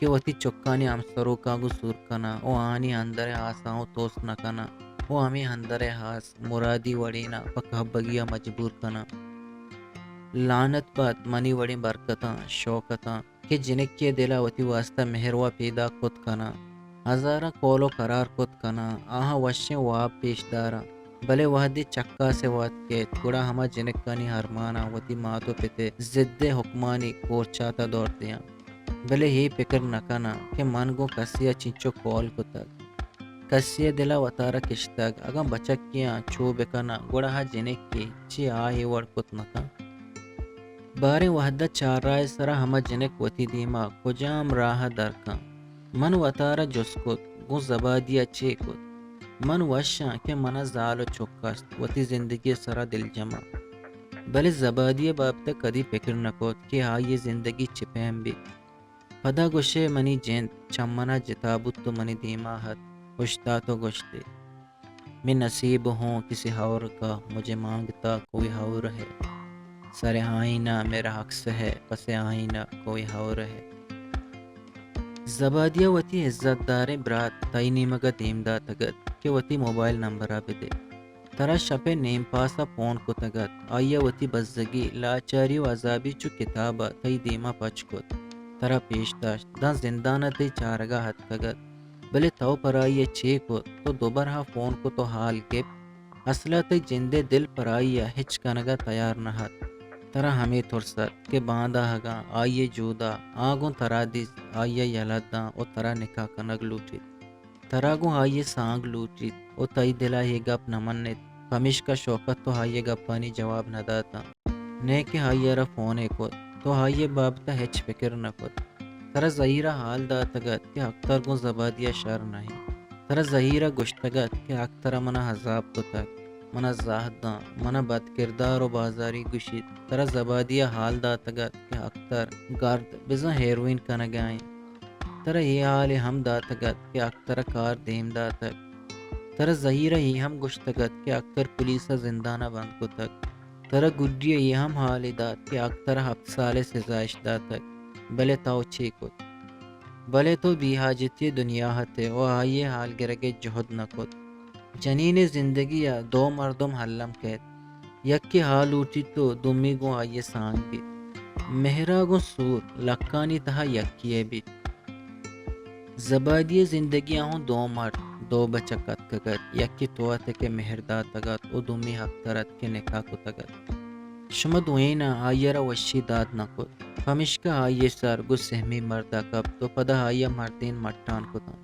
کہ وتی چکانی ہمسروکاں گوں سور کناں و آہانی اندر ءِ ہاساں و توس نہ کناں و ہمے اندر ءِ ہاس مرادی وڑیناں پہ کہبگی ءَ مجبور کناں۔ لعنت بات منی وڑیں برکتاں، شوکتاں کہ جنکے ءِ دل ءَ وتی واسطہ مہر و پیداک کت کناں، ہزاراں کول و قرار کت کناں، آہاں وشیں واب پیش داراں، بلے وہدے چکاس ءِ وہد کیت، گڑا ہما جنکانی ارماناں وتی مات و پت ءِ ضد ءِ حکمانی کورچات ءَ دور دیاں۔ بلے اے پکر نہ کناں کہ من گوں کسے ءَ چنچو کول کتگ، کسے ءِ دل ءَ وتارا کشتگ، اگاں بچکے آں چو بکناں، گڑا آ جنکے چے آ اے وڑ کت نہ کنت؟ باریں وہد ءَ چارراہ ءِ سرا ہما جنک وتی دیما کجام راہ ءَ در کنت؟ من وتارا جست کت، گوں زبادی ءَ چے کت؟ من وش آں کہ من ءَ زال و چک است، وتی زندگی ءِ سرا دلجم آں۔ بلے زبادی ءِ بابت ءَ کدی پکر نہ کت کہ آئی ءِ زندگی چے پیم بیت۔ پدا گوشئے منی جند چہ من ءَ جتا بوت و منی دیما ات، اوشتات و گوشت ئے، میں نصیب ہوں کسی اور کا، مجھے مانگتا کوئی اور ہے۔ سر آئینہ میرا عکس ہے، پس آئینہ کوئی اور ہے۔ زبادی ءَ وتی عزت داریں برات تئی نیمگ ءَ دیم داتگ ات کہ وتی موبائل نمبر ءَ بدے۔ ترا شپ ءِ نیم پاس ءَ پون کتگ ات، آئی ءَ وتی بزگی، لاچاری و عذابی چو کتاب ءَ تئی دیم ءَ پچ کت، ترا پیش داشت، داں زندان ءَ تئی چارگ ءَ اتکگ ات، بلے تو پر آئی ءَ چے کت؟ تو دوبر ءَ فون کت و حال گپت۔ اصل ءَ تئی جند ءِ دل پر آئی ءَ ہچ کنگ ءَ تیار نہ ات۔ ترا ہمے ترس ات کہ باندا اگاں آئی ءِ جود ءَ آ گوں ترا دیست، آئی ءَ یلہ داں و ترا نکاح کنگ لوٹیت۔ ترا گوں آئی ءِ سانگ لوٹیت و تئی دل ءَ اے گپ نہ منیت، پمیشکا شوکت تو آئی ءِ گپانی جواب نہ داتاں، نئے کہ آئی ءَ را فونے کت۔ تو آئی ءِ بابت ءَ ہچ پکر نہ کت۔ ترا زہیر ءَ حال داتگ ات کہ اکتر گوں زبادی ءَ شر نہ انت۔ ترا زہیر ءَ گوشتگ ات کہ اکتر ءَ من ءَ عذاب کتگ، من ءَ زہر داں، من ءَ بدکردار و بازاری گوشیت۔ ترا زبادی ءَ حال داتگ ات کہ اکتر گرد بزاں ہیروئن کنگ ءَ انت۔ ترا اے حالے ہم داتگ ات کہ اکتر ءَ کار دیم داتگ۔ ترا زہیر ءَ اے ہم گوشتگ ات کہ اکتر پولیس ءَ زندان ءَ بند کتگ۔ ترا گڈی ءَ اے ہم حالے دات کہ اکتر ءَ ہپت سال ءِ سزا اش داتگ، بلے تو چے کت؟ بلے تو بے حاجتی ءِ دنیا ءَ ات ئے و آئی ءِ حال گرگ ءِ جہد نہ کت۔ جنین ءِ زندگی ءَ دو مردم الم کئیت، یکے آ لوٹیت و دومی گوں آئی ءَ سانگ بیت۔ مہر ءَ گوں سور لکانی تہا یکے ءَ بیت۔ زبادی ءِ زندگی ءَ ہوں دو مرد، دو بچک اتکگ ات، یکے تو ات کہ مہر داتگ ات و دومی اکتر ات کہ نکاح کتگ ات۔ شما دوئیناں آئی ءَ را وشی دات نہ کت، پمیشکا آئی ءِ سر گوں سہمی مرد ءَ کپت و پدا آئی ءَ مردین مٹان کتاں۔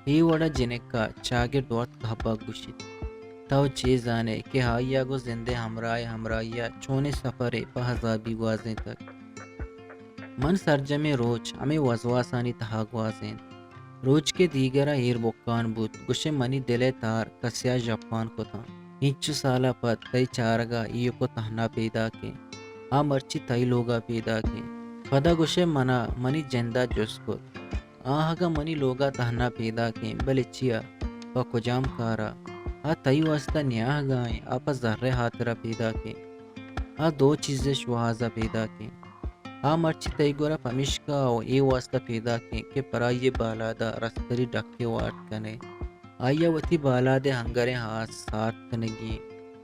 اے وڑ ءَ جنک ءَ چاگرد وت کہبگ گوشیت۔ تو چے زان ئے کہ آئی ءَ گوں زند ءِ ہمراہ ءِ ہمراہی ءَ چونیں سپرے پہ عذابی گوازینتگ؟ من سرجمیں روچ ہمے وسواسانی تہا گوازینت۔ روچ کہ دیگر ءَ ایر بکان بوت، گوشئے منی دل ءِ تار کسے ءَ ژپان کتاں۔ اینچو سال ءَ پد تئی چارگ ءَ ایوک ءُ تہنا پیداک ایں۔ آ مرچی تئی لوگ ءَ پیداک ایں۔ پدا گوشئے من ءَ منی جند ءَ جست کت، آ اگاں منی لوگ ءَ تہنا پیداک ایں، بلے چیا؟ پہ کجام کار ءَ؟ آ تئی واستا نیاہگ ءَ ایں، آ پہ زر ءِ ہاترا پیداک ایں۔ آ دو چیز ءِ شوہاز ءَ پیداک ایں۔ آ مرچی تئی گورا پمیشکا ءُ اے واستا پیداک ایں کہ پرائی ءِ بالاد ءَ رستری ڈکے وارت کن ئے۔ آئی ءَ وتی بالاد ءِ ہنگریں ہاس سارت کنگی ایں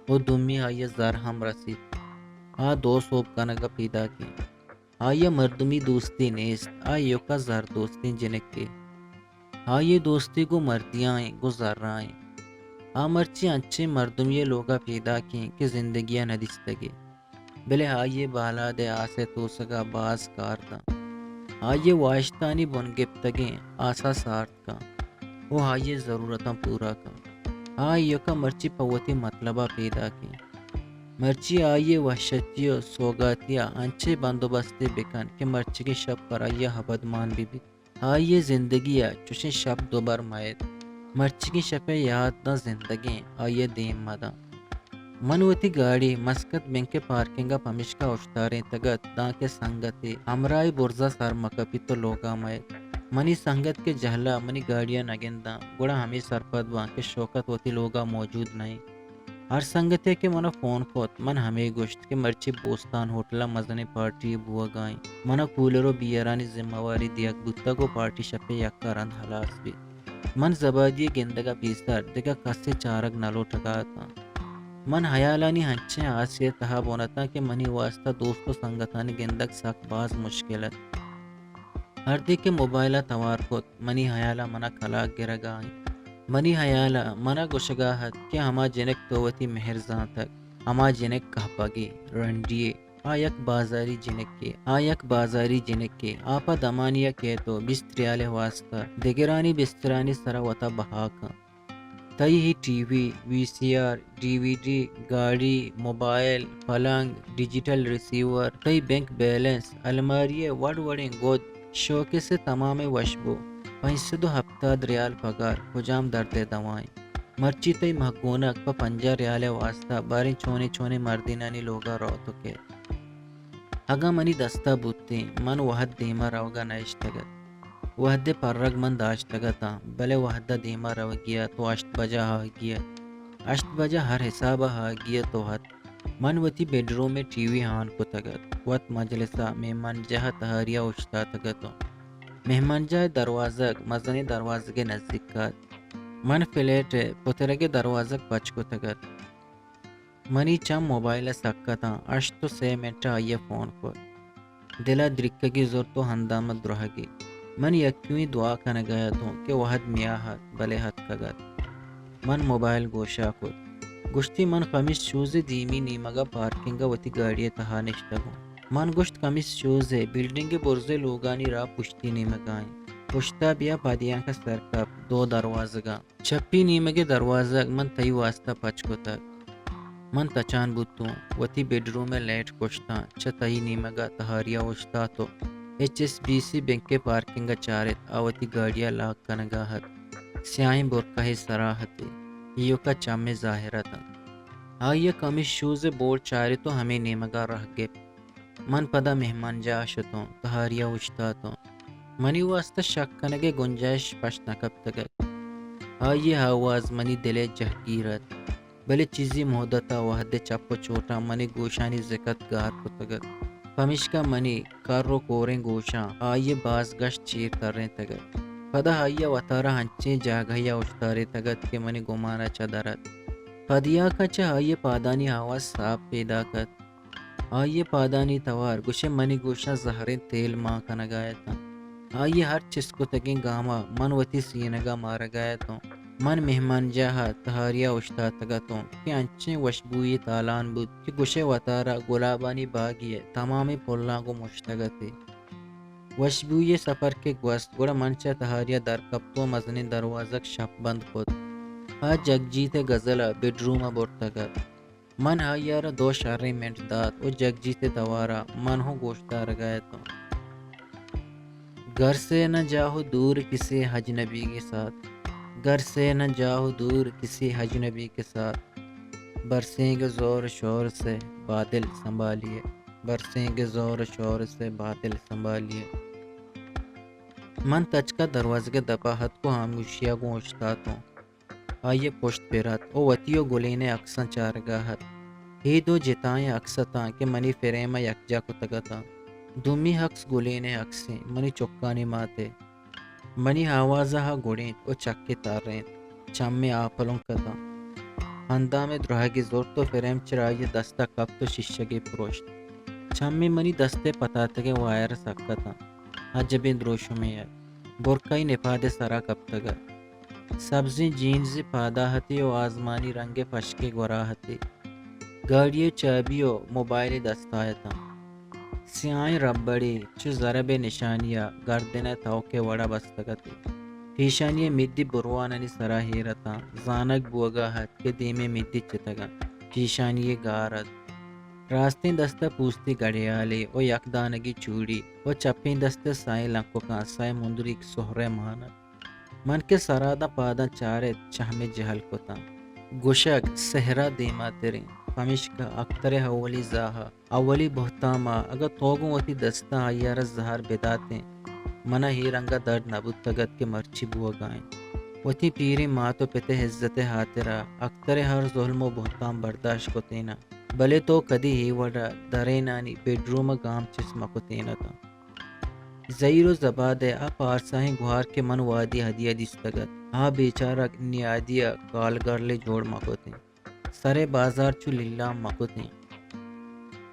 ءُ دومی آئی ءَ زر ہم رسیت۔ آ دو سوب کنگ ءَ پیداک ایں۔ آئی ءَ مردمی دوستی نیست، آ ایوک ءَ زر دوستیں جنکے۔ آئی ءِ دوستی گوں مردیاں ایں، گوں زر ءَ ایں۔ آ مرچی انچیں مردمے ءِ لوگ ءَ پیداک ایں کہ زندگی ءَ نہ دیستگ ئے، بلے آئی ءِ بالاد ءِ آس ءِ توسگ ءَ باز کار داں۔ آئی ءِ واہشتانی بن گپتگیں آس ءَ سارت کن ءُ آئی ءِ ضرورتاں پورا کن۔ آ ایوک ءَ مرچی پہ وتی متلب ءَ پیداک ایں۔ مرچی آئی ءِ وحشتی ءُ سوگاتی ءَ انچیں بندوبستے بکن کہ مرچیگیں شپ پر آئی ءَ ابد مان بہ بیت۔ آئی ءِ زندگی ءَ چوشیں شپ دوبر مئیت۔ مرچیگیں شپ ءِ یات داں زندگیں آئی ءَ دیم مداں۔ من وتی گاڑی مسکت بینک ءِ پارکنگ ءَ پمیشکا اوشتارینتگ ات دانکہ سنگتے ہمراہی برز ءَ سر مہ کپیت ءُ لوگ ءَ مئیت۔ منی سنگت کہ جہل ءَ منی گاڑی ءَ نہ گنداں، گڑا ہمے سرپد باں کہ شوکت وتی لوگ ءَ موجود نہ انت۔ ہر سنگتے کہ منا فون کت، من ہمے گوشت کہ مرچی بوستان ہوٹل ء مزنیں پارٹی بوگا انت۔ منا کولر و بیئرانی ذمہ واری دیگ بوتگ و پارٹی شپے یکا رند ہلاس بیت۔ من زبادی ء گندگ ء پیسر دگہ کسے چارگ نہ لوٹگا اتاں۔ من ہیالانی ہنچیں آسے ء تہا بن اتاں کہ منی واستا دوست و سنگتانی گندگ سک باز مشکل ات۔ ہردے کہ موبائل ء توار کت، منی ہیال ء منا کلاگ گرگا انت۔ منی ہیال ء منا گوشگا ات کہ ہما جنک تو وتی مہر زانتگ، ہما جنک کہپگے، رنڈیے، آ یک بازاری جنکے، آ یک بازاری جنکے، آ پہ دمانیا کیت و بیست ریال ء واستا دگرانی بسترانی سرا وتا بہا کنت۔ تئی ٹی وی، وی سی آر، ڈی وی ڈی، گاڑی، موبائل، پلنگ، ڈیجیٹل ریسیور، تئی بینک بیلنس، الماری ء وڑ وڑیں گد، شوکیس ء تمامیں وشبو، پنچ سد و ہپتاد ریال پگار، کجام درد ء دوا انت؟ مرچی تئی مہگونک پہ پنجاہ ریال ء واستا باریں چونیں چونیں مردینانی لوگا روت و کیت۔ اگاں منی دستا بوتیں، من وہد دیما روگا نہ اشتگ ات۔ وہد ء پرگ من داشتگ اتاں، بلے وہد ء دیما روگی ات و ہشت بجا آہگی ات۔ ہشت بجا ہر حساب ء آہگی ات و ات۔ من وتی بیڈروم ء ٹی وی آن کتگ ات۔ وت مجلس ء مہمانجاہ ء تہاری ء اوشتاتگ اتوں۔ مہمانجاہ ء دروازگ مزنیں دروازگ ء نزیک ات۔ من فلیٹ ء پترگ ء دروازگ پچ کتگ ات۔ منی چم موبائل ء سک اتاں، ہشت و سے منٹ ء آئی ء فون کت۔ دل ء درکگے زرت و ہندام ء درہگے۔ من یکویں دعا کنگ ء اتوں کہ وہد میاہ ات، بلے اتکگ ات۔ من موبائل گوشا کت۔ گوشتی، من کمیس شوز ء دیمی نیمگ ء پارکنگ ء وتی گاڑی ء تہا نشتگوں۔ من گوشت، کمیس شوز ء بلڈنگ ء برز ء لوگانی راہ پشتی نیمگ ء انت۔ پشتا بیا پادیانک ء سر کپ، دو دروازگاں۔ چپی نیمگ ء دروازگ من تئی واستا پچ کتگ۔ من تچان بوتوں، وتی بیڈروم ء لائٹ کشتاں، چہ تئی نیمگ ء تہاری ء اوشتات و H S B C bank ء پارکنگ ء چارت، آ وتی گاڑی ء لاک کنگ ء ات۔ سیاہیں برکہے سرا ات، ایوک ء چم ء ظاہر اتنت۔ آئی ء کمیس شوز ء بورڈ چارت و ہمے نیمگ ء راہ گپت۔ من پدا مہمانجاہ ء شتوں، تہاری ء اوشتاتوں۔ منی واستہ شک کنگ ء گنجائش پشت نہ کپتگ ات۔ آئی ء آواز منی دل ء جہگیر ات، بلے چیزی مہدت ء وہد ء چپ ء چوٹاں منی گوشانی زکت گار کتگ ات۔ پمیشکا منی کر و کوریں گوشاں آئی ء باز گشت چیر ترینتگ ات۔ پدا آئی ء وتارا انچیں جاگہے ء اوشتاریتگ ات کہ منی گمان ء چہ در ات۔ پدیاکاں چہ آئی ء پادانی آواز ساپ پیداک ات۔ آئی ء پادانی توار گوشئے منی گوشاں زہریں تیل مان کنگا اتاں۔ آئی ء ہر چست کتگیں گاما من وتی سینگا مارگا اتوں۔ من مہمانجاہ ء تہاریا اوشتاتگ اتوں کہ انچیں وشبوئی تالان بوت کہ گوشئے وتارا گلابانی باگی ء تمامیں پلاں گوں مشتگ اتی۔ وشبوئی ء سپر کہ گوست، گڑا من چہ تہاریا در کپت و مزنیں دروازگ شپ بند کت۔ آ جگجیت ء گزل ء بیڈروم ء برتگ ات۔ من آئی ء را دو شریں منٹ دات و جگجیت ء توار ء من ہوں گوشدارگ ء اتوں۔ گھر سے نہ جاؤ دور کسی اجنبی کے ساتھ، گھر سے نہ جاؤ دور کسی اجنبی کے ساتھ، برسیں گے زور شور سے بادل سنبھالیے، برسیں گے زور شور سے بادل سنبھالیے۔ من تچکا دروازگ ء دپا اتک و ہاموشیا گوں اوشتاتوں۔ آئی ء پشت پر ات و وتی و گلین ء عکساں چارگا ات۔ اے دو جتائیں عکس اتاں کہ منی فریم ء یکجا کتگ اتاں۔ دومی عکس گلین ء عکسیں، منی چکانی مات ء۔ منی آواز ء گڑینت و چک ء ترینت۔ چم ء آپلنک اتاں۔ اندام ء درہگے زرت و فریم چرائی ء دست ء کپت و شیشگے پروشت۔ چم ء منی دست ء پتاتگیں وائر سک اتاں۔ عجبیں دروشمے ات۔ برکئی نپاد ء سرا کپتگ ات۔ سبزیں جینز پادا اتی و آزمانی رنگ ء پشکے گورا اتی۔ گاڑی ء چابی و موبائل دستا اتاں۔ سیاہیں ربڑے چو زرب ء نشانی ء گردن ء توک ء وڑا بستگ اتی۔ پیشانی ء مدی بروانانی سرا ایر اتاں۔ زانگ بوگا ات کہ دیمے مدی چتگ انت۔ پیشانی ء گار ات۔ راستیں دست ء پوستی گڑیالے و یک دانگی چوڑی و چپیں دست ء سئے لنککاں سئے مندریک سہرے مان ات۔ من کہ سرا داں پاداں چارت، چہ ہمے جہل کتاں۔ گوشگ سہرا دیماتریں، پمیشکا اکتر ء اولی زاہ ء اولی بہتام ء اگاں تو گوں وتی دستاں آئی ء را زہر بداتیں، من ء اے رنگ ء درد نہ بوتگ ات کہ مرچی بوگا انت۔ وتی پیریں مات و پت ءِ عزت ءِ ہاترا اکتر ءِ ہر ظلم و بہتان برداشت کتین ات، بلے تو کدی اے وڑا درینانی بیڈروم ءَ گام چست مہ کتین اتاں۔ زہیر و زباد ءِ آ پارساہیں گوہار کہ من وہدی ہدیہ دیستگ ات، آ بیچارگ نیادی ءَ کالگرلے جوڑ مہ کتیں۔ سر ءِ بازار چو لیلام مہ کتیں۔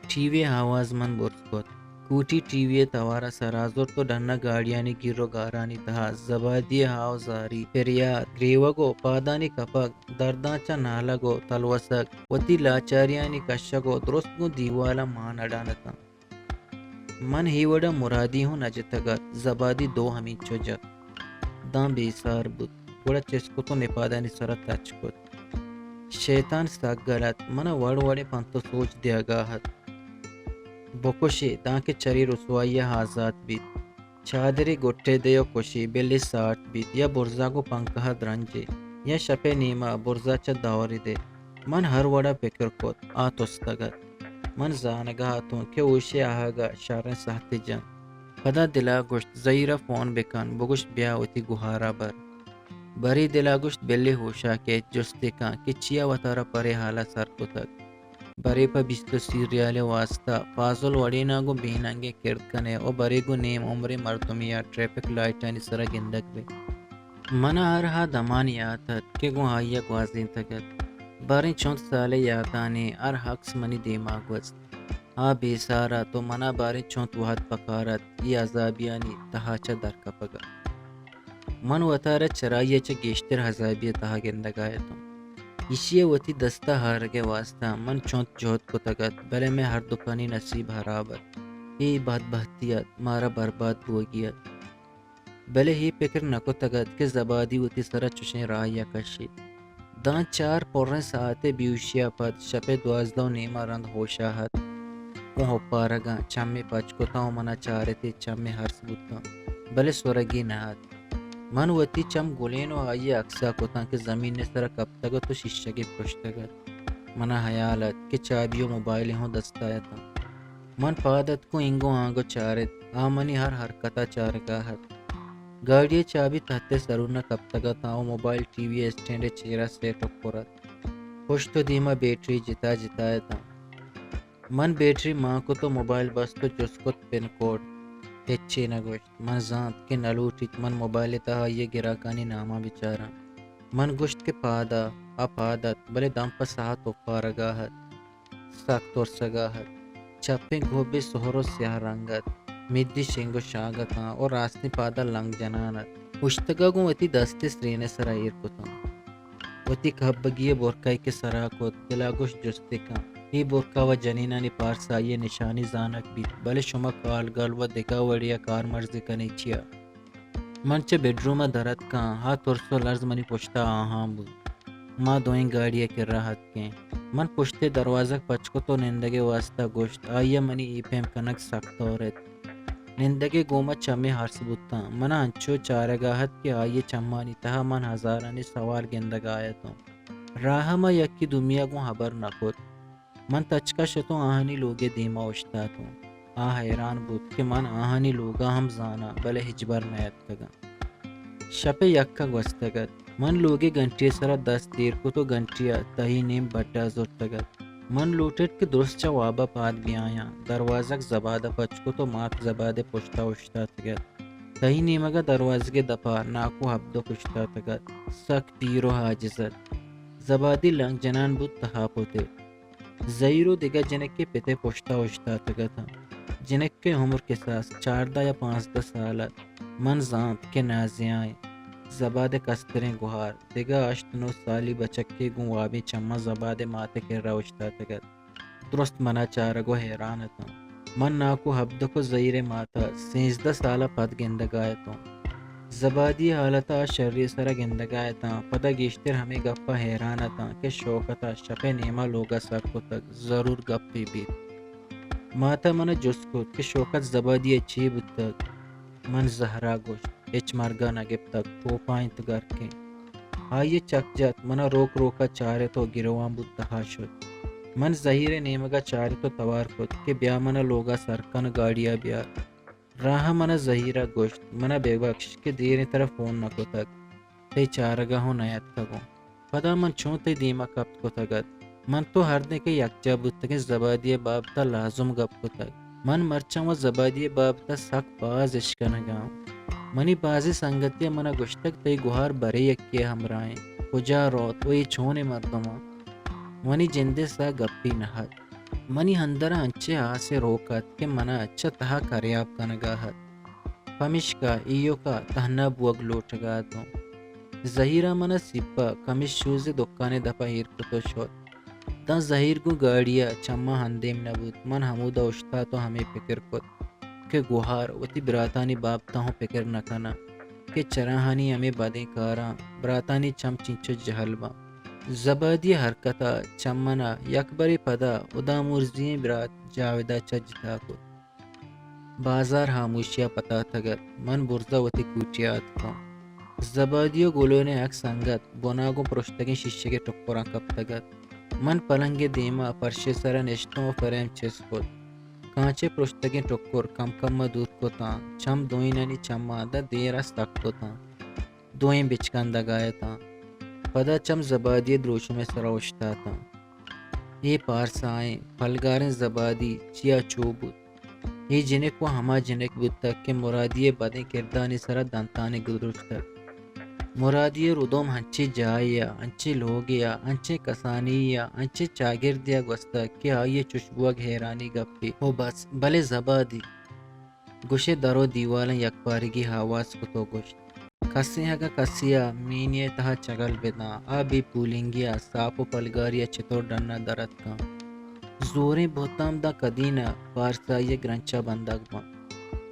ٹی وی ءِ آواز من برز کت۔ کوٹی ٹی وی ءِ توار ءَ سرا زرت و ڈن ءَ گاڑیانی گیر و گارانی تہا زبادی ءِ ہاوزاری، پریات، گریوگ و پادانی کپگ، درداں چہ نالگ و تلوسگ، وتی لاچاریانی کشگ و درست گوں دیوال ءَ مان اڑان اتاں۔ من اے وڑا مرادی ہوں نہ جتگ ات، زبادی دو ہمینچو جت۔ داں بے سار بوت، گڑا چست کت و نپادانی سرا تچ کت۔ شیطان سک گل ات، منا وڑ وڑیں پنت و سوج دیگا ات۔ بکشے، دانکہ چرے رسوائی ءَ آزات بیت۔ چادرے گٹے دے و کشے، بلے سارت بیت، یا برزا گوں پنکہ ءَ درنجے، یا شپ ءِ نیما برزا چہ دورے دے۔ من ہر وڑا پکر کت، آ تستگ ات۔ من زانگا اتوں کہ ہوشے آہگا شریں ساہتے جنت۔ پدا دلا گوشت، زہیرا فون بکن، بگوش بیا وتی گوہارا بر۔ برے دلا گوشت، بلے ہوشا کیت، جستے کن کہ چیا وتارا پرے حالا سر کتگ۔ برے پہ بیست و سی ریال ءِ واستا فاضل وڑینا گوں بے ننگیں کرد کنے و برے گوں نیم عمریں مردمیا ٹریفک لائٹانی سرا گندگ بے۔ منا ہر ہا دمان یات ات کہ گوں آئیا گوازینتگ ات۔ باریں چنت سالے یاتانی ہر عکس منی دیما گوست۔ آ بے سار ات و منا باریں چنت وہد پکار ات، اے عذابیانی تہا چہ در کپگا۔ من وتارا چرائی ءَ چہ گیشتر عذابی ءِ تہا گندگا اتوں۔ ایشی ءَ وتی دست ءَ ہارگ ءِ واستا من چنت جہد کتگ ات، بلے مئے ہردوکانی نصیب ہراب ات۔ اے بدبہتی ات، مارا برباد بوگی ات۔ بلے اے پکر نہ کتگ ات کہ زبادی وتی سرا چشیں راہے ءَ کشیت۔ داں چار پریں ساعتے بیہوشی ءَ پد شپ ءِ دوازدہ و نیم ءَ رند ہوش ءَ ات۔ گوں ہپارگاں چمے پچ کتاں و منا چارت، چمے ہرس بوتاں، بلے سرگی نہ ات۔ من وتی چم گلین و آئی ءِ عکس ءَ کتاں کہ زمین ءِ سرا کپتگ ات و شیشگے پرشتگ ات۔ منا ہیال ات کہ چابی و موبائلے ہوں دست ءَ اتاں۔ من پاد اتکوں، اینگو آنگو چارت، آ منی ہر حرکت ءَ چارگا ات۔ گاڑی ءِ چابی تحت ءِ سرون ءَ کپتگ اتاں و موبائل ٹی وی ءِ اسٹینڈ ءِ چیرا سیٹ و پر ات۔ پشت و دیما بیٹری جتا جتا اتاں۔ من بیٹری مان کت و موبائل بست و جست کت پن کوڈ۔ ہچے نہ گوشت۔ من زانت کہ نہ لوٹیت من موبائل ءِ تہا آئی ءِ گراکانی ناماں بچاراں۔ من گوشت کہ پاد آ۔ آ پاد ات، بلے داں پہ ساعت ہپارگا ات۔ سک ترسگا ات۔ چپیں گوبے سہر و سیاہ رنگ ات۔ مدی شنگ و شانگ اتاں و راستیں پادا لنگ جنان ات۔ اوشتگا گوں وتی دست ءِ سرین ءِ سرا ایر کتاں۔ وتی کبگی ءِ برکا ءَ کہ سرا کت، دلا گوشت، جستے کن۔ اے برکا و جنینانی پارسائی ءِ نشانی زانگ بیت، بلے شما کالگل و دگہ وڑے ءَ کارمرزی کنے چیا؟ من چہ بیڈروم ءَ در اتکاں، آ ترس و لرز منی پشت ءَ آہان بوت۔ ما دوئیں گاڑی ءِ کرا اتکیں۔ من پشت ءِ دروازگ پچ کت و نندگ ءِ واستا گوشت، آئی ءَ منی اے پیم کنگ سک تورت۔ نندگ ءِ گوما چمے ہرس بوتاں۔ من ءَ انچو چارگا ات کہ آئی ءِ چمانی تہا من ہزارانی سوال گندگا اتوں۔ راہ ءَ ما یکے دومی ءَ گوں ہبر نہ کت۔ من تچک ءَ شتوں آہانی لوگ ءِ دیما اوشتاتوں۔ آ حیران بوت کہ من آہانی لوگ ءَ ہم زاناں، بلے ہچبر نیاتکگاں۔ شپ ءِ یک ءَ گوستگ ات۔ من لوگ ءِ گھنٹی ءِ سرا دست ایر کت و گھنٹی ءَ تہی نیم بڈا زرتگ ات۔ من لوٹت کہ درست چہ واب ءَ پاد بیایاں۔ دروازگ زباد ءَ پچ کت و مات زباد ءِ پشت ءَ اوشتاتگ ات۔ تہی نیمگ ءَ دروازگ ءِ دپ ءَ ناکو ہبدک اوشتاتگ ات۔ سک پیر و عاجز ات۔ زبادی لنگ جنان بوت، تہا پترت۔ زہیر و دگہ جنکے پت ءِ پشت ءَ اوشتاتگ اتاں۔ جنک ءِ عمر کساس چاردہ یا پانزدہ سال ات۔ من زانت کہ نازیاں انت۔ زباد ءِ کستریں گہار، دگہ ہشت نو سالی بچکے گوں وابیں چماں زباد ءِ مات ءِ کرا اوشتاتگ ات۔ درست منا چارگ و حیران اتاں۔ من ناکو ہبدک و زہیر ءِ مات ءَ سیزدہ سال ءَ پد گندگا اتوں۔ زبادی ءِ حالت ءَ آ شری ءِ سرا گندگا اتاں، پدا گیشتر ہمے گپ ءَ حیران اتاں کہ شوکت ءَ شپ ءِ نیما لوگ ءَ سر کتگ، ضرور گپے بیت۔ مات ءَ منا جست کت کہ شوکت زبادی ءَ چے بوتگ؟ من زہرا گوشت، ہچ مرگا نہ گپتگ، ٹوپا انت گرکیں۔ آئی ءَ چک جت، منا روک روک ءَ چارت و گریوان بوت، تہا شت۔ من زہیر ءِ نیمگ ءَ چارت و توار کت کہ بیا منا لوگ ءَ سر کن، گاڑی ءَ بیار۔ راہ ءَ منا زہیر ءَ گوشت، منا بہ بکش کہ دیریں ترا فون نہ کتگ۔ تئی چارگ ءَ ہوں نیاتکگ اوں۔ پدا من چوں تئی دیم ءَ کپت کتگ ات؟ من تو ہردیں کہ یکجاہ بوتگیں زبادی ءِ بابت ءَ لازم گپ کتگ۔ من مرچاں وت زبادی ءِ بابت ءَ سک باز اشکنگ ءَ آں۔ منی بازیں سنگتے ءَ من ءَ گوشتگ، تئی گہار برے یکے ءِ ہمراہ ایں، کجا روت ءُ اے چونیں مردم آں؟ منی جند ءِ ساہ گپی نہ ات۔ منی اندر ءَ انچیں آسے روک ات کہ من ءَ چہ تہا کریاب کنگ ءَ ات۔ پمیشکا ایوک ءَ تہنا بوگ لوٹگ ءَ اتوں۔ زہیر ءَ من ءَ سیپ ءَ کمش شوز ءِ دکان ءِ دپ ءَ ایر کت ءُ شت۔ داں زہیر گوں گاڑی ءَ چماں ہندیم نہ بوت۔ من ہمودا اوشتات ءُ ہمے پکر کت کہ گہار وتی براتانی بابت ءَ ہوں پکر نہ کناں کہ چراہانی ہمے بدیں کاراں براتانی چم چنچو جہل باں۔ زبادی ءِ حرکت ءَ چہ من ءَ یکبرے پدا ہدامرزی ئیں برات جاوید ءَ چہ جتا کت۔ بازار ہاموشی ءَ پتاتگ ات۔ من برز ءَ وتی کوٹی ءَ اتکاں۔ زبادی ءُ گلین ءِ عکس انگت بن ءَ گوں پرشتگیں شیشگ ءِ ٹکراں کپتگ ات۔ من پلنگ ءِ دیم ءَ پرش ءِ سر ءَ نشتاں ءُ فریم چست کت۔ کانچ ءِ پرشتگیں ٹکر کم کم ءَ دور کتاں۔ چم دوئینانی چماں داں دیر ءَ سک کتاں۔ دوئیں بچکندگ ءَ اتاں۔ پدا چم زبادی ءِ دروشم ءِ سر ءَ اوشتاتاں۔ اے پارسائیں پلگاریں زبادی چیا چو بوت؟ اے جنک وَ ہما جنک بوتگ کہ مرادی ءِ بدیں کردانی سر ءَ دنتانی گدرشتگ۔ مرادی ءِ ردوم انچیں جاہے ءَ، انچیں لوگے ءَ، انچیں کسانی ءَ، انچیں چاگردے ءَ گوستگ کہ آئی ءِ چش بوگ حیرانی گپے۔ او بس، بلے زبادی گوشے در ءُ دیوالاں یکپارگی آواز کت ءُ گوشت، کسے اگاں کسے ءَ مینی ءِ تہا چگل بداں، آ بے پولنگی ءَ ساپ ءُ پلگاری ءَ چتور ڈن ءَ در اتکاں؟ زوریں بہتام داں کدی نہ پارسائی ءِ گرنچ ءَ بندگ باں۔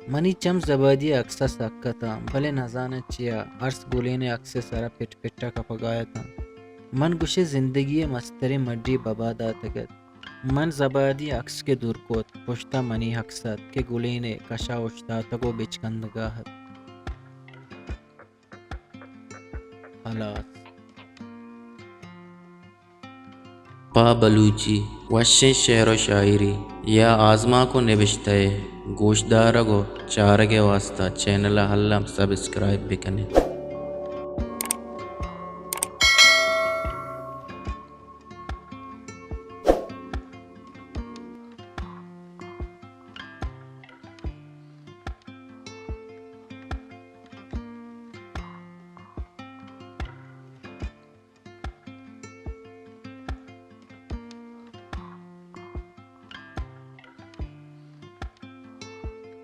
منی چم زبادی ءِ عکس ءَ سک اتاں، بلے نزاناں چیا ارس گلین ءِ عکس ءِ سر ءَ پٹ پٹ ءَ کپگ ءَ اتاں۔ من گوشے زندگی ءِ مستریں مڈی ببا داتگ ات۔ من زبادی عکس کہ دور کت، پشت ءَ منی عکس ات کہ گلین ءِ کش ءَ اوشتاتگ ءُ بچکندگ ءَ ات۔ ہلاس۔ پہ بلوچی وشیں شعر ءُ شاعری یا آزمانک ءُ نبشتہ ءِ گوشدارگ ءُ چارگ ءِ واستہ چینل ءَ الم سبسکرائب بہ کن ات۔